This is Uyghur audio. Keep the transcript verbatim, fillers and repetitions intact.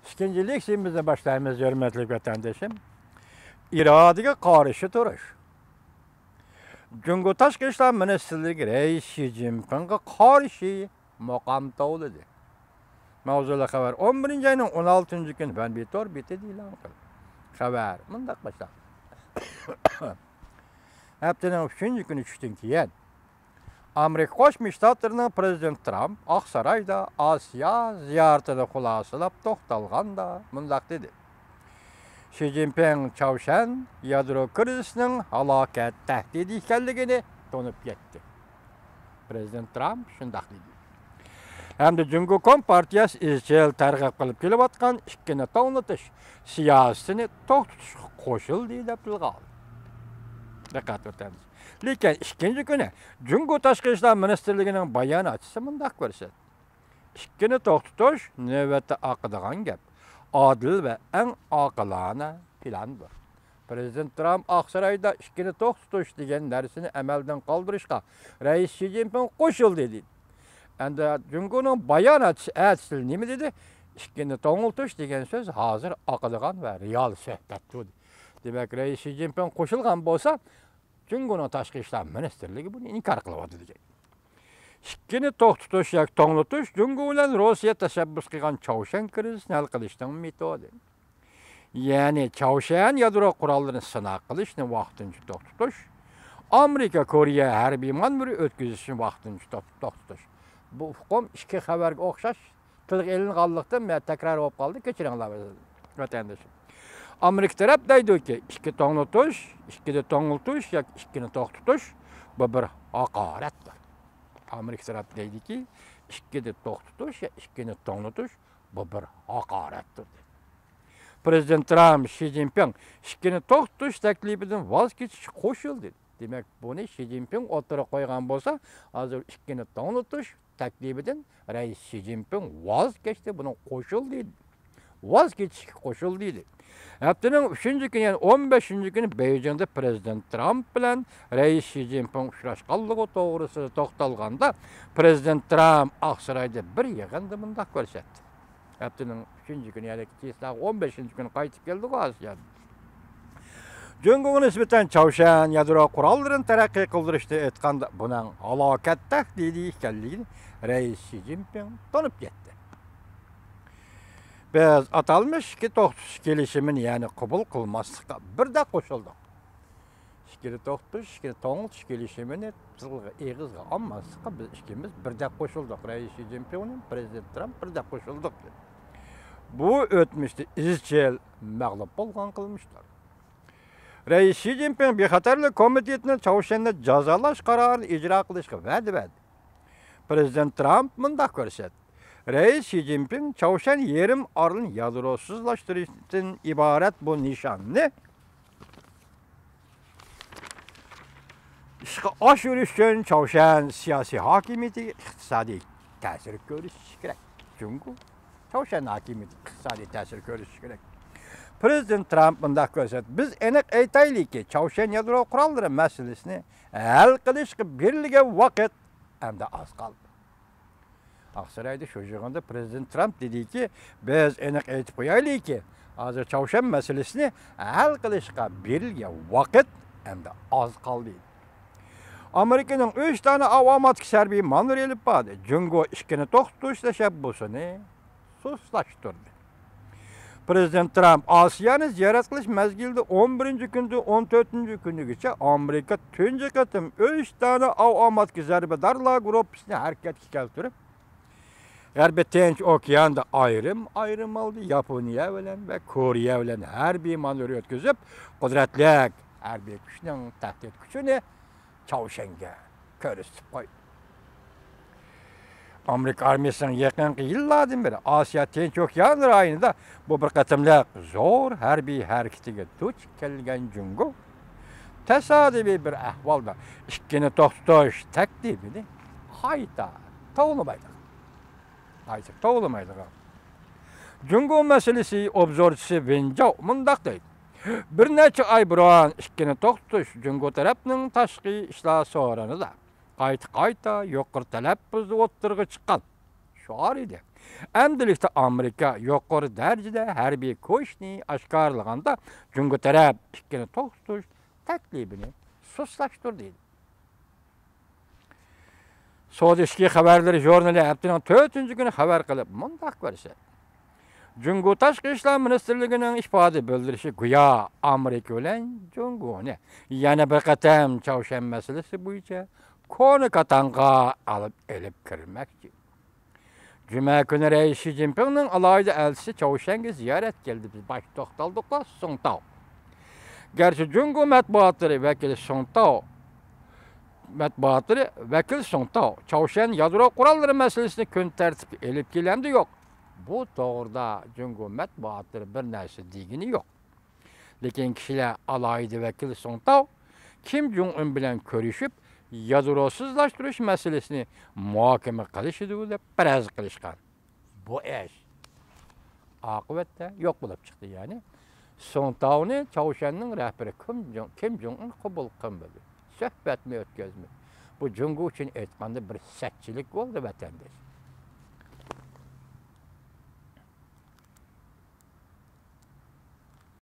ئىككىنچى لېكسىيىمىزنى باشلايمىز، ھۆرمەتلىك ۋەتەندىشىم. ئىرادىگە قارشى تۇرۇش. جۇڭگو تاشقى ئىشلار مىنىستىرلىكى رەئىس شى جىنپىڭغا قارشى مۇقام توۋلىدى. ماۋزۇلۇق خەۋەر ئون بىرىنچى ئاينىڭ ئون ئالتىنچى كۈنى فەنبى تور بېتىدە ئېلان قىلدى. خەۋەر مۇنداق باشلانغان. ھەپتىنىڭ ئۈچىنچى كۈنى چۈشتىن كېيىن، ئامېرىكا قوشما شتاتلىرىنىڭ پىرېزىدېنتى ترامپ ئاقسارايدا ئاسىيا زىيارىتىنى خۇلاسىلاپ توختالغاندا مۇنداق دېدى: شى جىنپىڭ چاۋشيەن يادرو كىرىزىسىنىڭ ھالاكەت تەھدىتى ئىكەنلىكىنى تونۇپ يەتتى. پىرېزىدېنت ترامپ شۇنداق دېدى. ھەمدە جۇڭگو كومپارتىيەسى ئىزچىل تەرغىب قىلىپ كېلىۋاتقان ئىككىنى توڭلىتىش سىياسىتىنى توختىتىشقا قوشۇلدى، دەپ تىلغا ئالدى. دىققەت ۋەتەندىشى. لېكىن ئىككىنچى كۈنى جۇڭگو تاشقى ئىشلار مىنىستىرلىكىنىڭ باياناتچىسى مۇنداق كۆرسەتتى: ئىككىنى توختىتىش نۆۋەتتە ئاقىدىغان گەپ، ئادىل ۋە ئەڭ ئاقىلانە پىلاندۇر. پىرېزىدېنت ترامپ ئاقسارايدا ئىككىنى توختىتىش دېگەن نەرسىنى ئەمەلدىن قالدۇرۇشقا رەئىس شى جىنپىڭ قوشۇلدى، دېدى. ئەمدى جۇڭگونىڭ باياناتچىسى ئەتىسى نېمە دېدى؟ ئىككىنى توڭلىتىش دېگەن سۆز ھازىر ئاقىدىغان ۋە رېئال سۆھبەتتۇر، دېدى. دېمەك، رەئىس شى جىنپىڭ قوشۇلغان بولسا، جۇڭگونىڭ تاشقى ئىشلار مىنىستىرلىكى بۇنى ئىنكار قىلىۋاتىدۇ. ئىككىنى توختىتىش ياكى توڭلىتىش جۇڭگو بىلەن روسىيە تەشەببۇس قىلغان چاۋشيەن كىرىزىسىنى ھەل قىلىشنىڭ مېتودى. يەنى چاۋشيەن يادرو قوراللىرىنى سىناق قىلىشنى ۋاقتىنچە توختىتىش، ئامېرىكا كورېيە ھەربىي مانېۋىرى ئۆتكۈزۈشنى ۋاقتىنچە توختىتىش. بۇ ئۇقۇم ئىككى خەۋەرگە ئوخشاش تىلغا ئېلىنغانلىقتىن، مەن تەكرار بولۇپ قالدى، كېچىرىڭلار، ۋەتەندىشىم. ئامېرىكا تەرەپ دەيدۇكى، ئىككى توڭلىتىش، ئىككىنى توڭلىتىش ياكى ئىككىنى توختىتىش، بۇ بىر ھاقارەتتۇر. ئامېرىكا تەرەپ دەيدىكى، ئىككىنى توختىتىش يا ئىككىنى توڭلىتىش، بۇ بىر ھاقارەتتۇر، دېدى. پىرېزىدېنت ترامپ شى جىنپىڭ ئىككىنى توختىتىش تەكلىپىدىن ۋاز كېچىشكە قوشۇلدى. دېمەك، بۇنى شى جىنپىڭ ئوتتۇرىغا قويغان بولسا، ھازىر ئىككىنى توڭلىتىش تەكلىپىدىن رەئىس شى جىنپىڭ ۋاز كەچتى، بۇنىڭغا قوشۇلدى. ۋاز كېچىشكە قوشۇلدى، دېدى. ھەپتىنىڭ ئۈچىنچى كۈنى، يەنى ئون بەشىنچى كۈنى بېيجىڭدا پىرېزىدېنت ترامپ بىلەن رەئىس شى جىنپىڭ ئۇچراشقانلىقى توغرىسىدا توختالغاندا، پىرېزىدېنت ترامپ ئاقسارايدا بىر يىغىندا مۇنداق كۆرسەتتى. ھەپتىنىڭ ئۈچىنچى كۈنى، يەنى چېسلاغا ئون بەشىنچى كۈنى قايتىپ كەلدىغۇ ئاسىيادىن. جۇڭگوغا نىسبەتەن چاۋشيەن يادرو قوراللىرىنى تەرەققىي قىلدۇرۇشنى ئېيتقاندا، بۇنىڭ ھالاكەت تەھدىتى ئىكەنلىكىنى رەئىس شى جىنپىڭ تونۇپ يەتتى. بىز ئاتالمىش ئىككى توختىتىش كېلىشىمىنى يەنە قوبۇل قىلماسلىققا بىردەك قوشۇلدۇق. ئىككىنى توختىتىش، ئىككىنى توڭلىتىش كېلىشىمىنى تىلغا، ئېغىزغا ئالماسلىققا بىز ئىككىمىز بىردەك قوشۇلدۇق. رەئىس شى جىنپىڭ بىلەن پىرېزىدېنت ترامپ بىردەك قوشۇلدۇق. بۇ ئۆتمۈشتە ئىزچىل مەغلۇپ بولغان قىلمىشتۇر. رەئىس شى جىنپىڭ بىخەتەرلىك كومىتېتىنىڭ چاۋشيەننى جازالاش قارارىنى ئىجرا قىلىشقا ۋەدە بەردى. پىرېزىدېنت ترامپ مۇنداق كۆرسەتتى: رەئىس شى جىنپىڭ چاۋشيەن يېرىم ئارىلىنى يادروسىزلاشتۇرۇشتىن ئىبارەت بۇ نىشاننى ئىشقا ئاشۇرۇش ئۈچۈن چاۋشيەن سىياسىي ھاكىمىيىتىگە ئىقتىسادىي تەسىر كۆرسىتىشى كېرەك. جۇڭگو چاۋشيەن ھاكىمىيىتىگە ئىقتىسادىي تەسىر كۆرسىتىشى كېرەك. پىرېزىدېنت ترامپ مۇنداق كۆرسەتتى: بىز ئېنىق ئېيتايلىكى، چاۋشيەن يادرو قوراللىرى مەسىلىسىنى ھەل قىلىشقا بېرىلگەن ۋاقىت ئەمدى ئاز قالدى. ئاقسارايدا شۇ يىغىندا پىرېزىدېنت ترامپ دېدىكى، بىز ئېنىق ئېيتىپ قويايلىكى، ھازىر چاۋشيەن مەسىلىسىنى ھەل قىلىشقا بېرىلگەن ۋاقىت ئەمدى ئاز قالدى. ئامېرىكىنىڭ ئۈچ دانە ئاۋاماتكىسى ھەربىي مانېۋىر ئېلىپ باردى. جۇڭگو ئىككىنى توختىتىش تەشەببۇسىنى سۇسلاشتۇردى. پىرېزىدېنت ترامپ ئاسىيانى زىيارەت قىلىش مەزگىلىدە ئون بىرىنچى كۈندىن ئون تۆتىنچى كۈنىگىچە ئامېرىكا تۇنجى قېتىم ئۈچ دانە ئاۋاماتكا زەربىدارلار گۇرۇپپىسىنى ھەرىكەتكە كەلتۈرۈپ، غەربىي تىنچ ئوكياندا ئايرىم-ئايرىم ھالدا ياپونىيە بىلەن ۋە كورېيە بىلەن ھەربىي مانېۋىر ئۆتكۈزۈپ، قۇدرەتلىك ھەربىي كۈچنىڭ تەھدىت كۈچىنى چاۋشيەنگە كۆرسىتىپ قويدى. ئامېرىكا ئارمىيىسىنىڭ يېقىنقى يىللاردىن بېرى ئاسىيا تىنچ ئوكيان رايونىدا بۇ بىر قېتىملىق زور ھەربىي ھەرىكىتىگە دۇچ كەلگەن جۇڭگو تاسادىپىي بىر ئەھۋالدا ئىككىنى توختىتىش تەكلىپىنى قايتا توۋلىمايدىغان. قايتا توۋلىمايدىغان. جۇڭگو مەسىلىسى ئوبزورچىسى ۋېن جاۋ مۇنداق دەيدۇ: بىر نەچچە ئاي بۇرۇن ئىككىنى توختىتىش جۇڭگو تەرەپنىڭ تاشقى ئىشلار سورۇنىدا قايتا-قايتا يۇقىرى تەلەپپۇزدا ئوتتۇرىغا چىققان شوئار ئىدى. ئەمدىلىكتە ئامېرىكا يۇقىرى دەرىجىدە ھەربىي كۈچنى ئاشكارىلىغاندا، جۇڭگو تەرەپ ئىككىنى توختىتىش تەكلىپىنى سۇسلاشتۇردى. سودا ئىچكى خەۋەرلىرى ژۇرنىلى ھەپتىنىڭ تۆتىنچى كۈنى خەۋەر قىلىپ مۇنداق كۆرسەتتى: جۇڭگو تاشقى ئىشلار مىنىستىرلىكىنىڭ ئىپادە بىلدۈرۈشى گويا ئامېرىكا بىلەن جۇڭگونى يەنە بىر قېتىم چاۋشيەن مەسىلىسى بويىچە كونا كاتاڭغا ئالىپ ئېلىپ كىرمەكچى. جۈمە كۈنى رەئىس شى جىنپىڭنىڭ ئالاھىدە ئەلچىسى چاۋشيەنگە زىيارەتكە كەلدى. بىز باشتا توختالدۇقلا سۇڭتاۋ. گەرچە جۇڭگو مەتبۇئاتلىرى ۋەكىلى سۇڭتاۋ، مەتبۇئاتلىرى ۋەكىل سۇڭتاۋ چاۋشيەن يادرو قوراللىرى مەسىلىسىنى كۈن تەرتىپكە ئېلىپ كېلەمدۇ يوق، بۇ توغرىدا جۇڭگو مەتبۇئاتلىرى بىر نەرسە دېگىنى يوق. لېكىن كىشىلەر ئالاھىدە ۋەكىل سۇڭتاۋ كىم جۇڭ ئۇن بىلەن كۆرۈشۈپ، يادروسىزلاشتۇرۇش مەسىلىسىنى مۇھاكىمە قىلىشىدۇ دەپ پەرەز قىلىشقان. بۇ ئىش ئاقىۋەتتە يوق بولۇپ چىقتى. يەنى سۇڭتاۋنى چاۋشيەننىڭ رەھبىرى كىم جۇڭ، كىم جۇڭ ئۇن قوبۇل قىلمىدى. سۆھبەتمۇ ئۆتكۈزمىدى. بۇ جۇڭگو ئۈچۈن ئېيتقاندا بىر سەتچىلىك بولدى، ۋەتەنداش.